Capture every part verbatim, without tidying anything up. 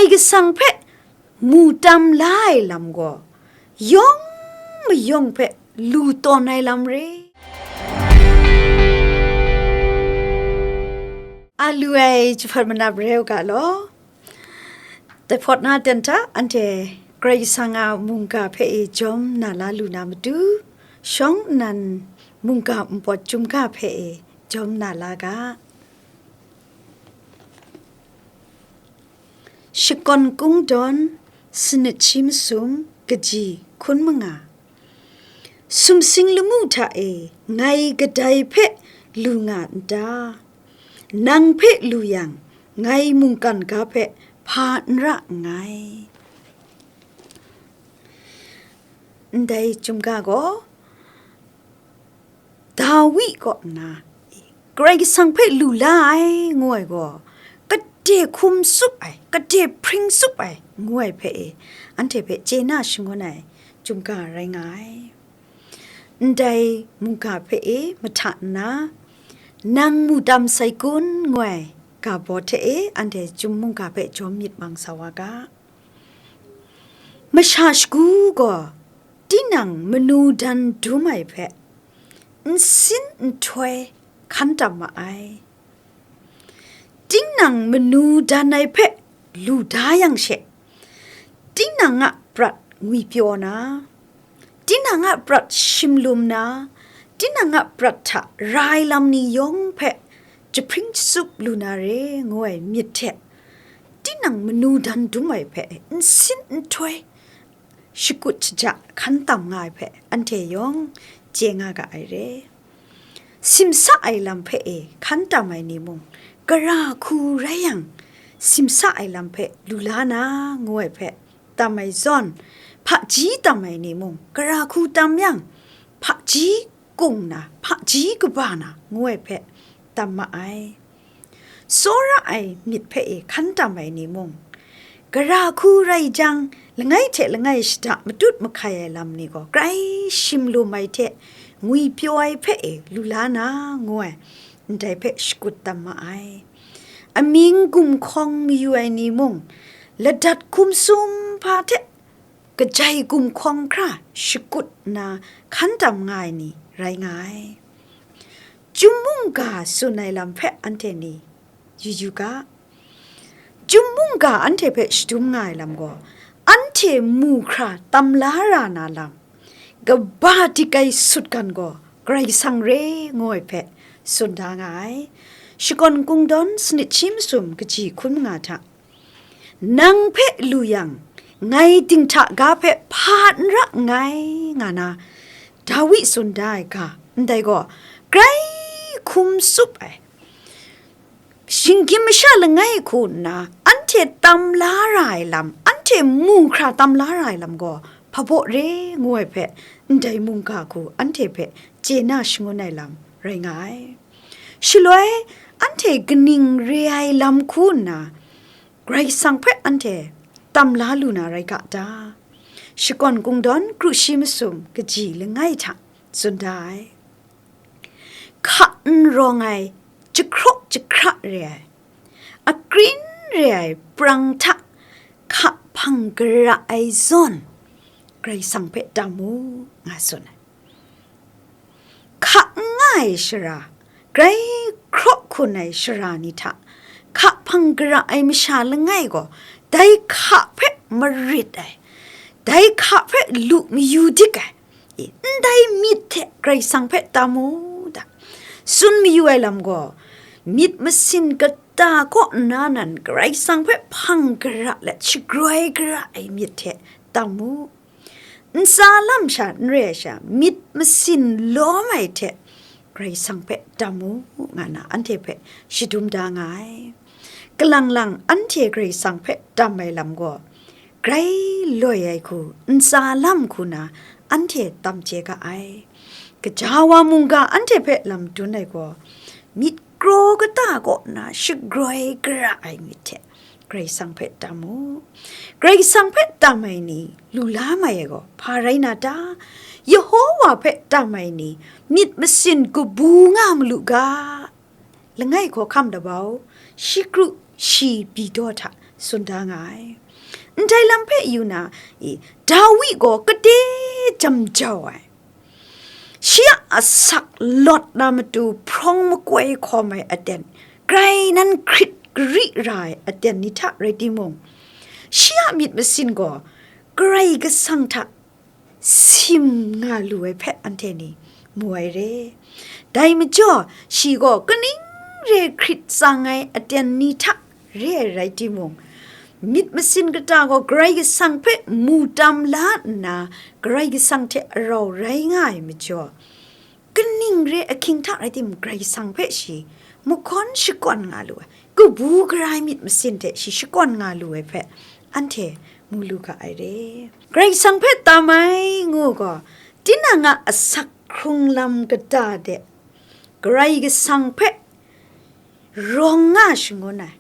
Karai Kasang hpe mu tam la ai lam gaw, yawng mayawng hpe lu tawn ai lam re. A lu ai jahpat manap re u ga law. Dai hpawt na ten hta, anhte Karai Kasang a mungga hpe e jawm na la lu na matu, shawng nnan mungga npawt chyum ga hpe e jawm na la ga. Shakawn Kungdawn, sanit shi masum, kaji hkun manga. Sumsing lamu hta e ngai kadai hpe lu nga n ta? Nang hpe lu yang, ngai mungkan ga hpe hpa n ra nngai. Ndai chyum ga gaw, Dawi kaw nna, Karai Kasang hpe lu la ai, ngu ai gaw, kade hkum tsup ai, kade hpring tsup ai, ngu ai hpe e, anhte hpe chye na shangun ai chyum ga rai nga ai. Ndai mungga hpe e mahta nna, nang mu tam sai kun, ngu ai ga baw hte e, anhte chyum mungga hpe jawm myit mang sa wa ga. Masha shagu gaw tinang manu dan dum ai hpe nsin nhtoi hkan tam ma ai. Tinang manu dan ai hpe lu da yang she, tinang a prat ngwipyaw na, tinang a prat shimlum na, tinang a prat hta ra ai lam ni yawng hpe jahpring jatsup lu na re, ngu ai myit hte, tinang manu dan dum ai hpe nsin nhtoi shakut shaja hkan tam nga ai hpe anhte yawng chye nga ga ai re. Simsa ai lam hpe e hkan tam ai ni mung, gara hku rai yang, simsa ai lam hpe lu la na, ngu ai hpe tam ai zawn, hpaji tam ai ni mung, gara hku tam yang, hpaji kung na, hpaji kaba na, ngu ai hpe tam ma ai. Tsawra ai myit hpe e hkan tam ai ni mung, gara hku rai jang, langai hte langai shada matut mahkai ai lam ni gaw grai shimlum ai hte ngwipyaw ai hpe e lu la na, ngu ai, ndai hpe shakut tam ma ai. Amying gumhkawng mayu ai ni mung, ladat hkum sum hpa hte kajai gumhkawng hkra shakut nna hkan tam nga ai ni rai nga ai. Chyum mungga tsun ai lam hpe anhte ni yu yu ga. Chyum mungga anhte hpe shadum nga ai lam gaw, anhte mu hkra tam la ra na lam, kaba dik ai sutgan gaw Karai Kasang re, ngu ai hpe tsun da nga ai. Shakawn Kungdawn, sanit shi masum, kaji hkun manga hta, nang hpe lu yang, ngai dinghta ga hpe hpa n ra nngai, nga na Dawi tsun da ai ga, ndai gaw, grai hkum tsup ai, shinggyim masha langai hku nna, anhte tam la ra ai lam, anhte mu hkra tam la ra ai lam gaw, hpa baw re, ngu ai hpe, ndai mungga hku anhte hpe chye na shangun ai lam rai nga ai. Shaloi, anhte kaning re ai lam hku nna, Karai Kasang hpe anhte tam la lu na rai ga ta? Shakawn Kungdawn, kru shi masum, kaji langai hta tsun da ai. Hka n rawng ai, jahkraw jahkra re ai, akrin re ai prang hta hka hpang gara ai zawn, Karai Kasang hpe tam mu, nga tsun ai. Hka n nga ai shara, grai hkraw hkun ai shara ni hta hka hpang gara ai masha langai gaw, dai hka hpe marit ai, dai hka hpe lu mayu dik ai, i, ndai myit hte Karai Kasang hpe tam mu da. Tsun mayu ai lam gaw, myit masin kata kaw nna nan Karai Kasang hpe hpang gara let shagroi gara ai myit hte tam mu. Ntsa lam sha n re ai sha, myit masin lawm ai hte Karai Kasang hpe tam mu, nga na anhte hpe shadum da nga ai. Kalang lang anhte Karai Kasang hpe tam ai lam gaw, grai loi ai hku, ntsa lam hku na anhte tam chye ga ai. Gaja wa mungga anhte hpe lam dun ai gaw, myit kraw kata kaw nna shagroi gara ai myit hte Karai Kasang hpe tam mu. Karai Kasang hpe tam ai ni lu la mai ai gaw, hpa rai na ta? Yehowa hpe tam ai ni myit masin kabu nga malu ga. Langai hkawhkam labau, shi kru shi bi daw hta tsun da nga ai. Ndai lam hpe yu na i, Dawi gaw kade jam jau ai, shi a asak lawt na matu hprawng makoi hkawm ai aten, grai nan hkrit gari ra ai aten ni hta rai timung, shi a myit masin gaw Karai Kasang hta sim nga lu ai hpe anhte ni mu ai re. Dai majaw, shi gaw kaning re hkrit tsang ai aten ni hta re ai rai timung, myit masin kata gaw Karai Kasang hpe mu tam la nna, Karai Kasang hte arau rai nga ai majaw, kaning re ahkying hta rai timung, Karai Kasang hpe shi mahkawn shakawn nga lu ai, kabu gara ai myit masin hte shi shakawn nga lu ai hpe anhte mu lu ga ai re. Karai Kasang hpe tam ai ngu gaw, tinang a asak hkrung lam kata de Karai Kasang hpe rawng nga shangun ai,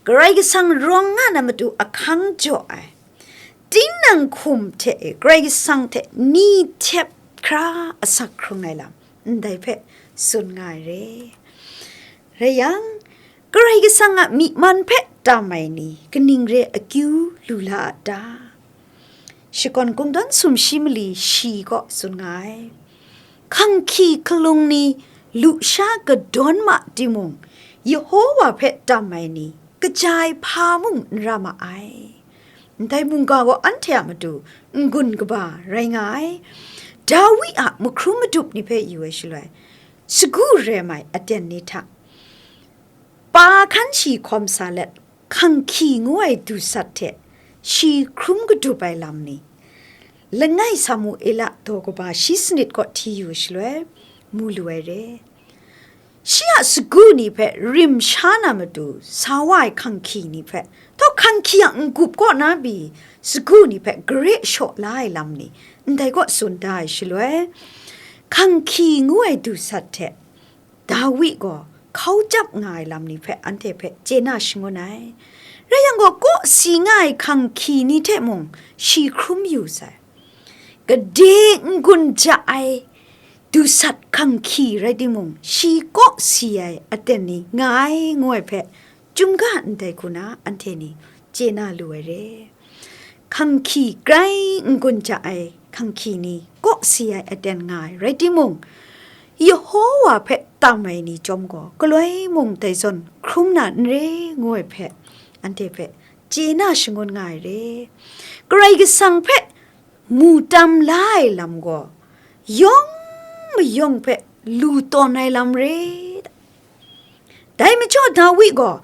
Karai Kasang rawng nga na matu ahkang jaw ai, tinang hkum hte e Karai Kasang hte ni htep hkra asak hkrung ai lam, ndai hpe tsun nga ai re. Rai yang, Karai Kasang a myi man hpe tam ai ni kaning re akyu lu la a ta? Shakawn Kungdawn sumshi mali shi kaw tsun nga ai. Hkanghki hkalung ni lusha kadawn ma timung, Yehowa hpe tam ai ni kaja ai hpa mung n ra ma ai. Ndai mungga gaw anhte a matu n-gun kaba rai nga ai. Dawi a mahkrum madup ni hpe yu ai shaloi, sagu rem ai aten ni hta, pa hkan shi hkawm sa let, hkanghki ngu ai dusat hte shi hkrum kadup ai lam ni, langai Samuela daw kaba shi sanit kaw hti yu shaloi, mu lu ai re. Shi a sagu ni hpe rim sha na matu sa wa ai hkanghki ni hpe, htawk hkanghki a n-gup kaw na pyi sagu ni hpe gare shaw la ai lam ni, ndai kaw tsun da ai shaloi, hkanghki ngu ai dusat hte Dawi gaw hkau chyap nga ai lam ni hpe anhte hpe chye na shangun ai. Rai yang gaw, kaw si nga ai hkanghki ni hte mung shi hkrum yu sai. Gade n-gun ja ai dusat hkanghki rai timung, shi kaw si ai aten ni nga ai, ngu ai hpe, chyum ga ndai hku na anhte ni chye na lu ai re. Hkanghki grai n-gun ja ai hkanghki ni kaw si ai aten nga ai rai timung, Yehowa hpe tam ai ni chyawm gaw, galoi mung dai zawn hkrum na n re, ngu ai hpe, anhte hpe chye na shangun nga ai re. Karai Kasang hpe mu tam la ai lam gaw, yawng mayawng hpe lu tawn ai lam re. Dai majaw Dawi gaw,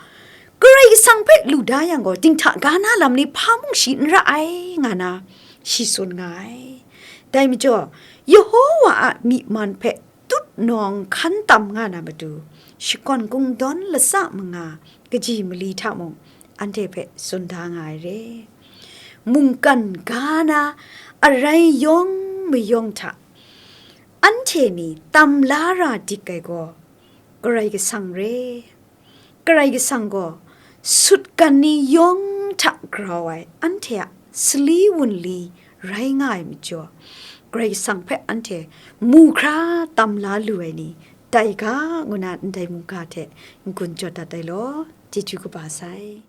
Karai Kasang hpe lu da yang gaw, dinghta ga na lam ni hpa mung shi n ra ai, nga na shi tsun nga ai. Dai majaw, Yehowa a myi man hpe tut nawng hkan tam nga na matu, Shakawn Kungdawn latsa manga kaji mali hta mung anhte hpe tsun da nga ai re. Mungkan ga na arai yawng mayawng hta anhte ni tam la ra dik ai gaw, Karai Kasang re. Karai Kasang gaw sutgan ni yawng hta grau ai anhte a sali wunli rai nga ai majaw, Karai Kasang hpe anhte mu hkra tam la lu ai ni tai ga, ngu na ndai mungga hte n-gun jawt dat ai law, chyeju kaba sai.